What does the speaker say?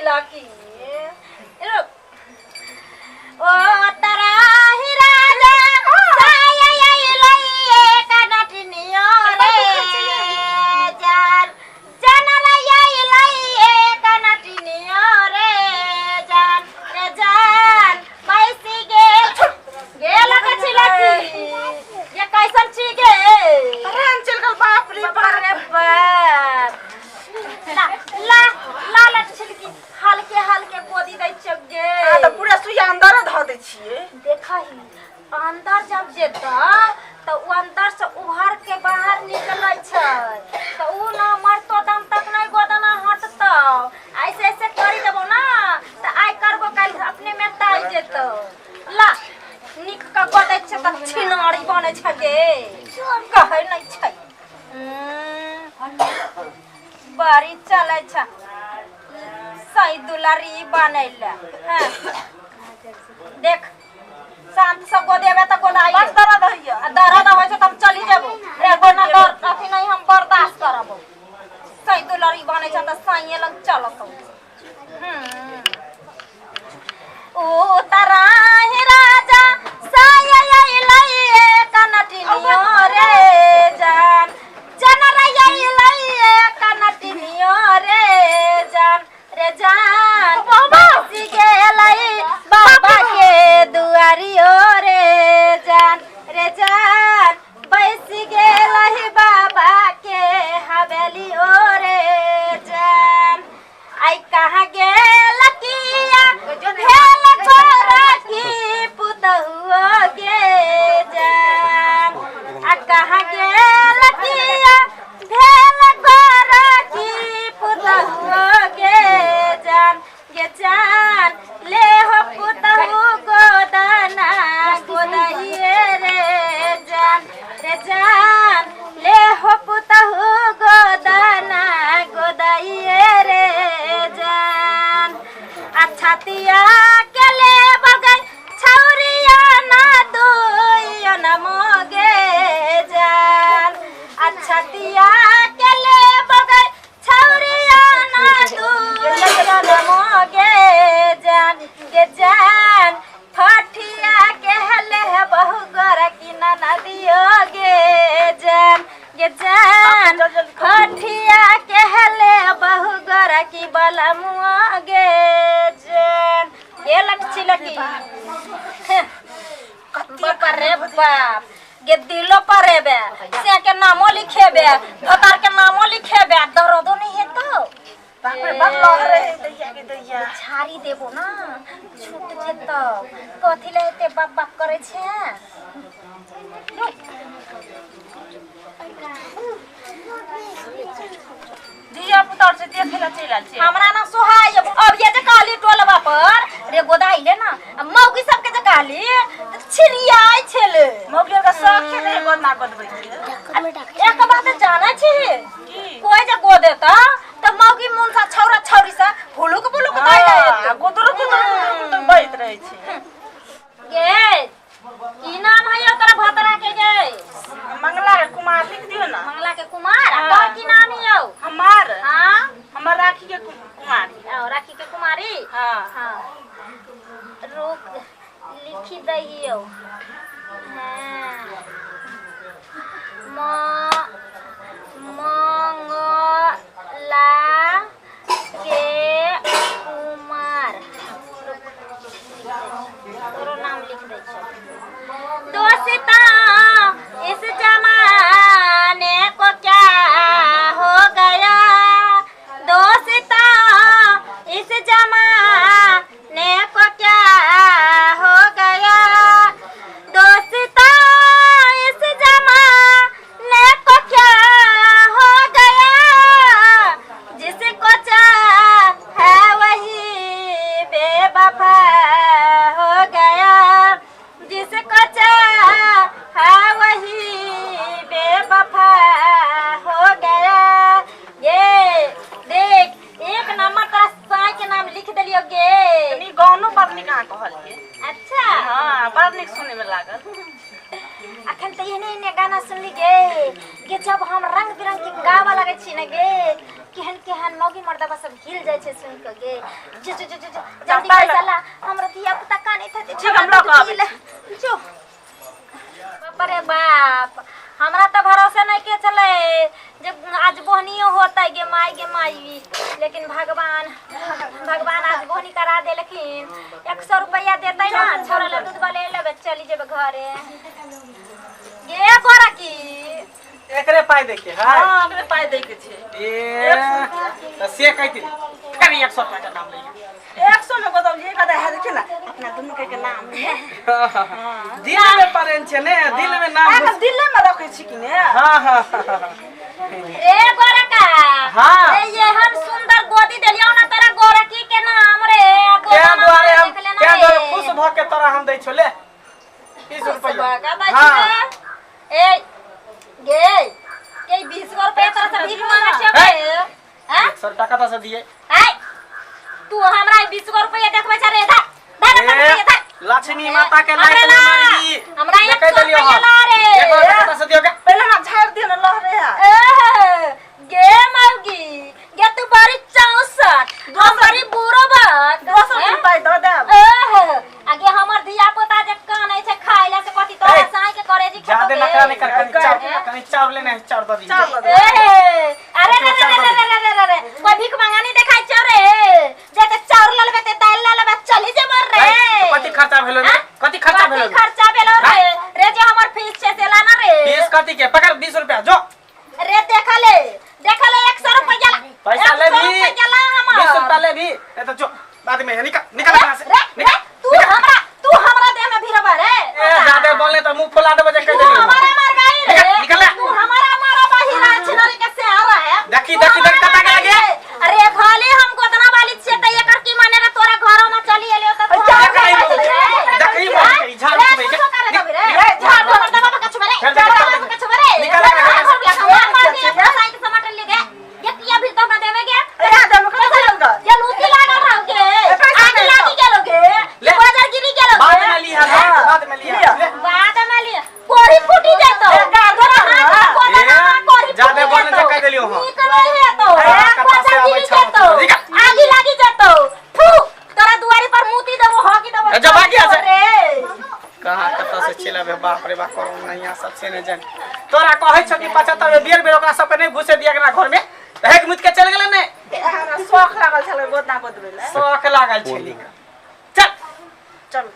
छिलकी रुक। ओ तरा ही राजा साया अइलै कनटनियो रे जान जनर अइलै कनटनियो रे जान रे जान बैसी गेल गेल के छिलकी ये कैसन छी गे प्राण चल गेल बाप रे बाप रे बाप ला ला ला ला छिलकी हल्के हल्के गोदी दै छियौ गे आ तऽ पूरा सुइया अंदर धऽ दै छियै। देखही अंदर जब जेतौ तऽ उ अंदर से उभर के बाहर निकलै छै तऽ उ ना मरतो दम तक नहि गोदना हटतौ। ऐसे ऐसे करी देबौ ना तऽ आइ करबो काल्हि अपने मेटाइ जेतौ। ला नीक के गोदै छै तऽ छिनारी बनै छै गे कहै नहि छै। बड़ी चलै छै सही दुलारी बनैले। हाँ देख शांत से गोदेबे तऽ गोदाइ बड़ दर्द होइया। आ दर्द होइ छै तऽ हम चली जेबो एगो ना दर्द अथी नहीं हम बर्दाश्त करबो। सही दुलारी बनै छै तऽ सही लग चलतौ। ओ तरा हे राजा साया अइलै कनटिनियो रे जान जनर अइलै कनटिनियो रे जान रे जान बसी गेलै बाबा के दुआरियो रे जान रे जान बैस गेलै बाबा के हवेलियो रे जान। आई कहाँ गेल किया भेल गोरा की पुतहुओ गे जान आ कहाँ गेल किया भेल गोरा की पुतहुओ गे जान गे जान ले हो पुतहु गोदना गोदाइए रे जान रे जान ले हो पुतहु गोदना गोदाइए रे जान। अच्छा तिया के ले बगै छौरिया ना दुइया न मोगे जान। अच्छा तिया के ले बगै छौरिया ना दुइया न मोगे जान गे जान फठिया के हले बहु गोरा की ना दियो गे जान गे जान फठिया के हले बहु गोरा की बलमुआ गे जान। ये लटची लकी बाप रे बाप गे दिलो परेबे से के नामो लिखेबे भतार के नामो लिखेबे दर्दो नहीं हेतौ। बाप रे बड़ लहरे है दैया के दैया। झाड़ी देबो ना छूट जेतौ कथी ले एते बाप बाप करै छै। धिया पुता से देखे ला चलि आयल छै। हमरा ना सोहाय अब ये जे कहली टोलबा पर रे गोदाइले ना आ मौगी सबके जे कहली तऽ छिरियाइ छलै। मौगी के शौखे नहि गोदना गोदबै छै। एक बात जानै छी की? कोई जे गोदेता तऽ मौगी मुन सा छौरा छौरी सा हुलुक बुलुक दैले हाँ, गुदुर गुदुर गुदुर गुदुर बहैत रहै छै। गे की नाम है तोरा भतरा के गे? मंगला के कुमार लिख दियो ना। मंगला के कुमार। आ हाँ। तोहर की नाम है? हमार? हाँ हमर राखी के कुमारी। ओ राखी के कुमारी। हाँ हाँ रुक लिखी दहियो। हाँ म मंगला के कुमार। तोरो नाम लिख दै छियौ। दोस्ता इस जमाने को क्या हो गया दोस्ता इस जमाने को क्या हो गया दोस्ता इस जमाने को क्या हो गया जिसको चाह है वही बेवफा हो गया जिसको चाह है वही बेवफा हो गया। ये देख एक नंबर तोरा साई के नाम लिख देलियो गे। कनी गानो बड़ नीक अहाँ कहलियै। अच्छा हाँ बड़ नीक सुनै में लागल। अखन तऽ एहने एहने गाना सुनली गे गे जब हम रंग बिरंग के गाबऽ लगै छी ने गे कि केहन केहन मौगी मर्दबा सब हिल जाइ छै सुनि के गे। जो जो जो जो जो, जल्दी पाइ पैसा ला, हमरा धिया पुता कानैत हेतै। ठीक, हम लऽ कऽ आबै। जो। बाप रे बाप, हमरा तऽ भरोसे नहीं के छलै जे आज बोहनियो होतै गे माई गे माई, लेकिन भगवान भगवान आज बोहनी करा देलखिन। 100 रुपया देतै ना, छोरा ले दूध वाले लेबै, चली जेबै घरे गे गोरा की। एकरे पाइ दै के है? हाँ, एकरे पाइ दै के छै। ए त से कहती फेर 100 रुपया के नाम लइए। 100 में गोदौलिए का है, देखिए ना अपना दुनू के नाम है। दिल में परेन छै ने, दिल में नाम। हम दिले में रखै छी कि ने। हाँ हाँ। रे गोरका। हाँ। रे एहन सुंदर गोदी देलियौ ना तोरा गोरकी के नाम रे। तें दुआरे हम तें दुआरे खुश भ के तोरा हम दै छौ, ले 20 रुपया। हाँ ए गे के 20 रुपया तोरा से भीख मांगे छौ गे? हैं? 100 टका त से दिए। ऐ तू हमरा 20 रुपया देखबै छ रे? धर धर रुपया धर। लक्ष्मी माता के हमरा लाइट ला। मारी। हमरा 100 रुपया ला रे। एक टका से दियो के। पहले हमरा झाड़ दियो ना लहरे है। एह, गे मौगी गे, तू बड़ी चौसठ, हम बड़ी बुढ़ो बक। 200 रुपया दऽ देब। एह, आगे हमर धिया पुता जे कानै छै खाइ ला से कथी तोरा ए, साँइ के करेजी खेतौ ज्यादा गे? नखरा नहीं कर, कनी चाउर, कनी चाउर लेने है, चाउर दऽ दी। चाउर दऽ। ए, अरे रे रे रे रे रे रे रे, कोई भीख मांगा नहीं देखाइ छौ रे? जे ते चाउर ल लेबे ते दालि ल लेबे, चली जेबै रे। ए, कथी खर्चा भेलो रे? हाँ? कथी खर्चा कथी भेलो रे? खर्चा भेलो रे? रे जे हमर फीस छै से लाना रे। फीस कथी के? पकड़ 20 रुपया, जो। रे देखा ले, देखा ले, 100 रुपया ला। पैसा ले 100 भी। रुपया ला हमर। 20 रुपया ले भी, नहीं तो जो बाद में निकल निकल यहाँ से। रे रे। निकल। तू हमरा देह में भिड़बा रे। ए ज्यादा बोलने तो मुंह फुला देबो जे कह तू देली। हमारा मारबाई रे। निकल, निकल ले। तू हमारा मारा बहिरा छिनरी के से आ रहा है। देखी, तू देखी, हमारा देख, कता मारबाई गेल गे? रे। अरे भले हम गोदना वाली छियै त एकर की माने रे? तोरा घरो में चली एलियो त तू देखी, हमरा देखी, मारबाई रे। देखी, देखी, झाड़ू रे, छुबै के। कुछो करे देबी रे। निकल, झाड़ू हमर दबा के छुबै रे। चल, झाड़ू चल, दबा चल। के छुबै रे। निकल, निकल, घर निकल। वाला मार मार के अपना साइड से मटन ले गे। ये किया भी तो हमरा देवे गे? ए, देब कतऽ चलल गे? ये लूटी लागल रहौ गे। पैसा आग नहीं लागी गेलो गे। ले। बाजार गिरी गेलो बाद गे। में लिहा, बाद में लिहा। लिया। ले। बाद में लिया कोरी फूटी जेतो। ए, गार तोरा दे हाथ में कोदा ए, ना कोरी जादे फूटी बोलने जेतौ। से कह देलियौ हम। नीक नहीं हेतौ। ए, कतऽ से बाजार आबै गिरी छौ? जेतौ। निकल। आगी लागी जेतौ। फू तोरा दुआरी पर मूती देबो, हगी देबो। ए, जो भाग यहाँ से। रे कहाँ कतऽ से चलि अबे? बाप रे बाप, कोरोना यहाँ सब से नहि जान। तोरा कहै छौ कि 75 में बेर बेर ओकरा सबके नहि घुसे दिया एकरा घर में, तऽ हेक मुति के चलि गेलै ने। ए, हमरा शौख लागल छलै गोदना गोदबै लए। शौख लागल छलै। चल। चल।